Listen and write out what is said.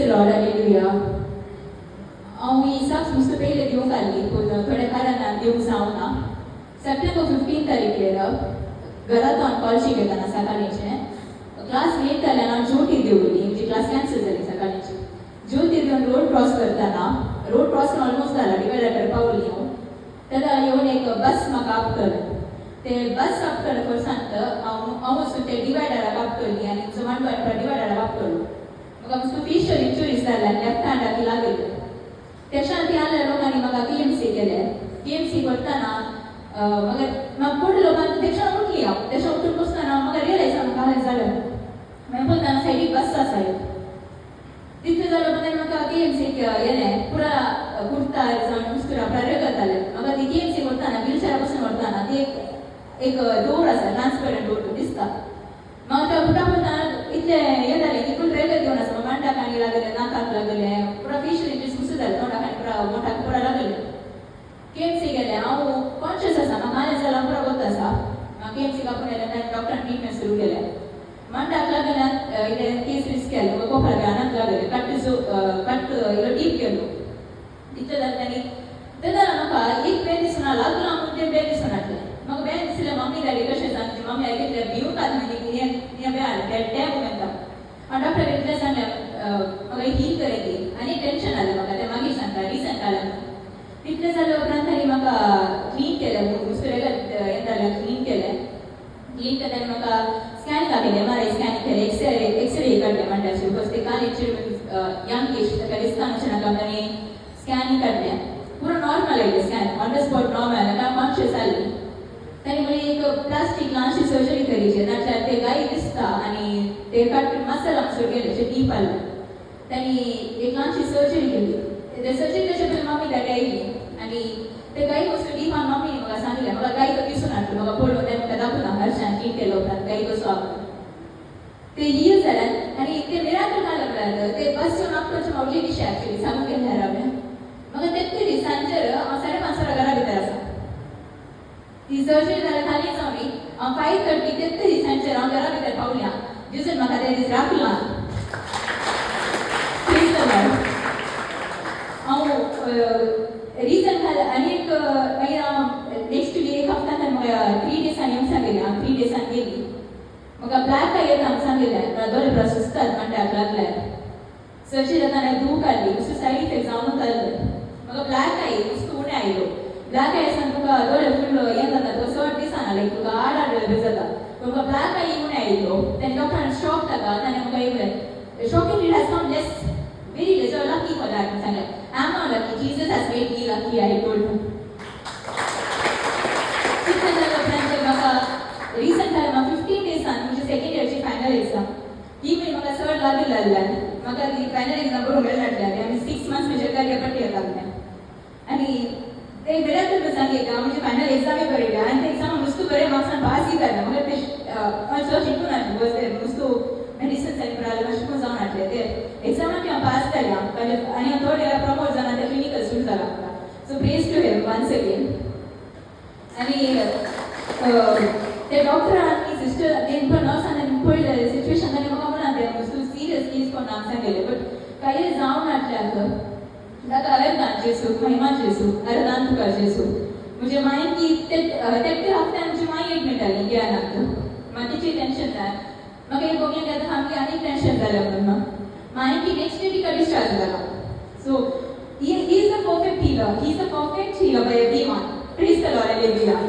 The Lord, hallelujah. हांव ही साक्ष नुस्तें पयलें दिवंक आसली, पूण थोड्या कारणान दिवंक जावना. सप्टेंबर 15 तारीखेर घरांत हांव कॉल घेताना सकाळीचें क्लास लेट जाल्यान हांव ज्योती देंवली. म्हजी क्लास कॅन्सल जाली. सकाळीची ज्योती देवन रोड क्रॉस करतना, रोड क्रॉस ऑलमोस्ट जाला, डिवायडर पावली हांव, तेन्ना येवन एक बस म्हाका आपटलें. ते बस आपटले फोर्सांत हांव हांव वचून ते डिवायडराक आपटली आनी म्हजो मांडो डिवायडराक आपटलो. म्हाका मातसो फेशियल इंजुरीज जाले आनी लेफ्ट हँडाक लागले. तेच्या ती आसल्या लोकांनी म्हाका केएमसी केले. केएमसी करतना म्हाका म्हाका पडलो, मागीर तेच्या उठली हांव. तेच्या उठून बसतना म्हाका रियलायज म्हाका हांवें जालें. मागीर पळयतना सायडीक बस आसा एक. तितलें जालें उपरांत म्हाका केएमसीक येलें. पुरा कुर्तार जावन मुस्तुरा पुरा रगत जालें म्हाका. ती केएमसी करतना, व्हीलचेरा बसून व्हरतना, ती एक एक डोर आसा, ट्रान्सपरंट डोर दिसता म्हाका. त्या बुटा पळयतना इतलें हें जालें की फूल रगत येवन आसा. मांडाक आनी लागलें, नाकाक लागलें, पुरा फेशियल इंजरीज मुसू जालें, तोंडाक आनी पुरा मोठाक पुरा लागलें. केएमसी गेलें. हांव कॉन्शियस आसा, म्हाका हांवें जालां पुरा गोत आसा. म्हाका केएमसी आपूण येयलें, ताणें डॉक्टरान ट्रिटमेंट सुरू केलें. मांडाक लागल्यान इल्लें केस रिस्क केलें. म्हाका कोपराक आनाक लागलें, कट जो कट इल्लो डीप केलो. तितलें जालें तांणी. तेन्ना म्हाका एक बेन दिसून लागलां म्हूण तें बेन दिसून हाडलें. म्हाका बेन दिसलें, मम्मी डॅडी कशें सांगची? मम्मी आयकतलें, भिवूंक न्ही हें बेन आलें त्या मुमेंटाक. हांव डॉक्टराक इतलें सांगलें, म्हाका हील करें दी. आनी टेंशन आलें म्हाका, तें मागीर सांगता, रिजन काडलें. तितलें जालें उपरांत तांणी म्हाका क्लीन केलें. दुसरें हें जालें, क्लीन केलें. क्लीन करतना म्हाका स्कॅन केलें, एमआरआय स्कॅन केलें, एक्सरे काडले मांडाचे, because ते काल यंग एज ताका रिस्कान वचूं नाका. तांणी स्कॅन काडलें, पुरो नॉर्मल आयलें. Scan on the spot normal आयलें. हांव कॉन्शियस आसली. तांणी म्हणलें, एक प्लास्टीक ल्हानशी सर्जरी करीची, नाल्यार ते गाय दिसता आनी ते कट मसल आमचो गेले, डीप आसलें. तांणी एक ल्हानशी सर्जरी केली. ते सर्जरी करचे पयलीं मम्मी डॅडी आयली आनी ते गाय वस्तू डीप. मम्मी म्हाका सांगलें, म्हाका गाय तो दिसून हाडलो. म्हाका पळोवन तें म्हाका दाखोवना, हर्षान क्लीन केलो उपरांत गाय कसो आहा ते हील जाल्यान. आनी ते मिराकल जालें म्हळ्यार ते बस येवन आपटोचे व्हडली विशय एक्चुअली सांगूंक गेल्यार हांवें म्हाका तेत्ते दीस सांजेर हांव 5:30 वरां घरा भितर आसा. ती सर्जरी जाल्यार खाली जावनी हांव 5:30 तेत्ते दिसांचेर हांव घरा भितर पावल्या. जेजून म्हाका ते दीस राखला. Praise the Lord. हांव रिजन आनी एक मागीर हांव नेक्स्ट वीक एक हप्त्यान म्हाका 3 डेसान येवंक सांगिल्लें. हांव 3 डेसान गेली. म्हाका ब्लॅक आय येता म्हूण सांगिल्लें, दोळे पुरा सुजतात मांड्याक लागल्यार. सर्जरी जाताना दूख आसली, दुसरो सायड इफेक्ट जावनूच आसले. म्हाका ब्लॅक आय वस्तू उणें आयलो. ब्लॅक आय आसतना तुका दोळे फुल हें जाता, तुका चड दिसना, लायक तुका आड आड जाता. पूण म्हाका ब्लॅक आय उणें आयलो. तेन्ना डॉक्टरान शॉक ताका. ताणें म्हाका एक shockingly, it has come less, very less. You are lucky for that. सांगलें, I am not lucky, Jesus has made me lucky, I told him. तितलें जालें उपरांत म्हाका रिसंट टायम 15 डेसान म्हजी सेकंड इयरची फायनल एक्झाम. ही मागीर म्हाका चड लागीं लागल्यान म्हाका ती फायनल एक्झाम बरोवंक मेळनासली आनी 6 मंथ्स म्हजेर कार्य पट्टी येतालें. आनी ते मिराकल सांगे हांव म्हजी फायनल एक्झामय बरयली आनी ते एक्झाम नुस्तं बरें मार्क्सान पासूय जालें. म्हाका ते हांव चड शिकूं नासलें, because ते नुस्तं मेडिसिन्स आनी पुरा शिकून जावन नासलें. ते एक्झामाक हांव पास जालें आनी हांव थर्ड इयराक प्रमोट जावन आतां क्लिनिकल सुरू जाला म्हाका. So praise to him once again. आनी ते डॉक्टरान, सिस्टर, ते नर्सान पळयलें सिच्युएशन आनी म्हाका म्हणा तें वस्तू सिरियस केस कोण नाम सांगलें, बट कांय जावन नासल्याक ताका अरदान जेजू, महिमा जेजू, अरदान तुका जेजू. म्हजे मायन की ते तेट्टे हप्त्यान म्हजी माय एडमीट जाली इंडियानाक. म्हाका तिची टेंशन जाय. म्हाका एक बघलें की आतां सामकें आनीक टेंशन जालें म्हणून. मागीर की नेक्स्ट डे तिका डिस्चार्ज जाला. So he is the perfect healer. He is the perfect healer by everyone. Praise the Lord, hallelujah.